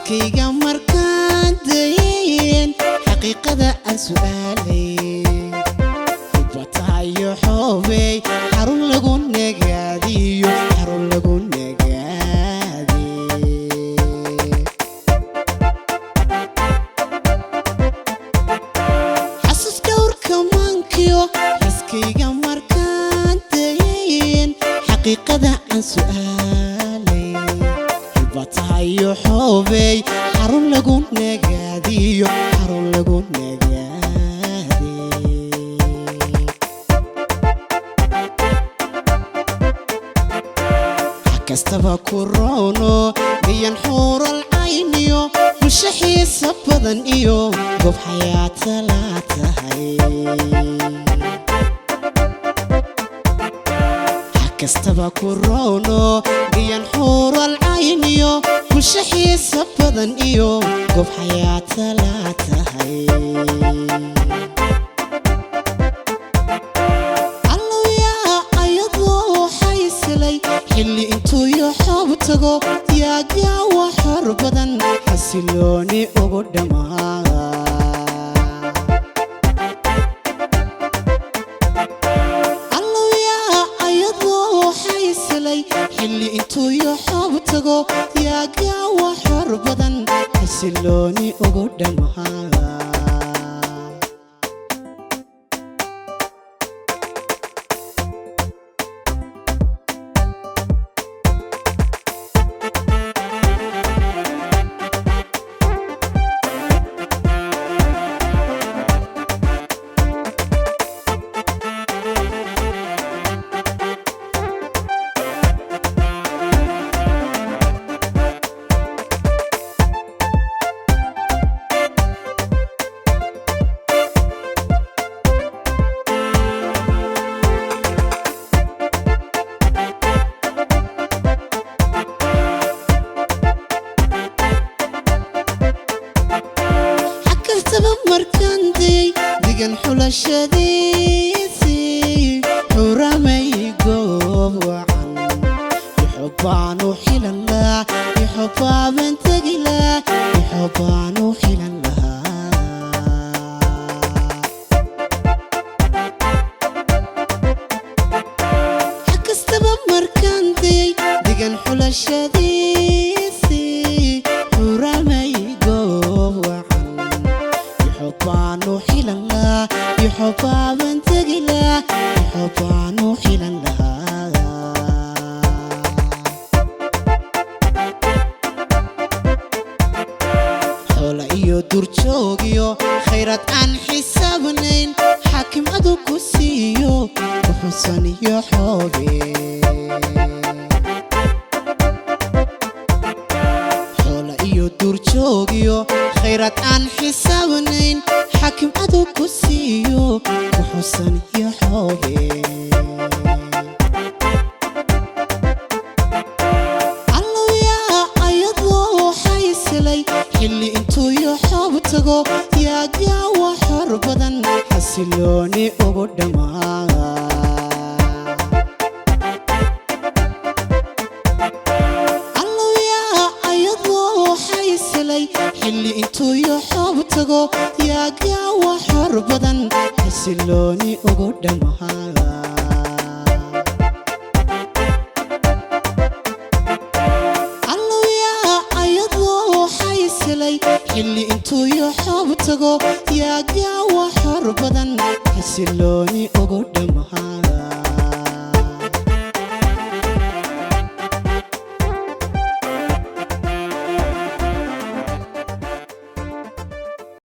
Xiskayga markaan dayen, xaqiiqada aan su'aalay, hubatahayo xoobey, xarun lagu nagaadiyo, xarun lagu nagaadi. Xasus dhowrka maankiyo xiskayga markaan dayen, xaqiiqada aan su'aalay, hubatahayo xoobey, xarun lagu nagaadiyo, xarun lagu nagaadi. Kastaba ku roono gayan xuural cayniyo, bulsho xiisa badan iyo goob xayaata la tahay. Kastaba ku roono gayan xuural cayniyo, bulsho xiisa badan iyo goob xayaata la tahay. Allowyaa ayadoo xaysilay, xilli intuu yo xoob tago, yaa gaawa xor badan xasilooni ugu dhammaa. Allowyaa ayadoo xaysilay, xilli intuu yo xoob tago, yaa gaawa xor badan xasilooni ugu dhammaa. Xakastaba markaan dayay degan xulashadiisii, xuramay goob wacan, ixobbaanu xilan lahaa, ixobbaaban tegi lahaa, ixobbaanu xilan lahaa. Xakastaba markaan dayay degan xulashadiisii, xuramay goob wacan, ixobbaanu xilan lahaa, ixobbaaban tegi lahaa, ixobbaanu xilan lahaa. Xoola iyo durjoogiyo khayraad aan xisaabnayn, xaakim adu ku siiyo ku xusan iyo xoobe. Xoola iyo durjoogiyo khayraad aan xisaabnayn, xaakim adu ku siiyo ku xusan iyo xoobe. Allowyaa ayadoo xaysilay, xilli intuu yo xoob tago, yaa gaawa xor badan xasilooni ugu dhammaa. Allowyaa ayadoo xaysilay, xilli intuu yo xoob tago, yaa gaawa xor badan xasilooni ugu dhammaa. Allowyaa ayadoo xaysilay, xilli intuu yo xoob tago, yaa gaawa xor badan xasilooni ugu dhammaa.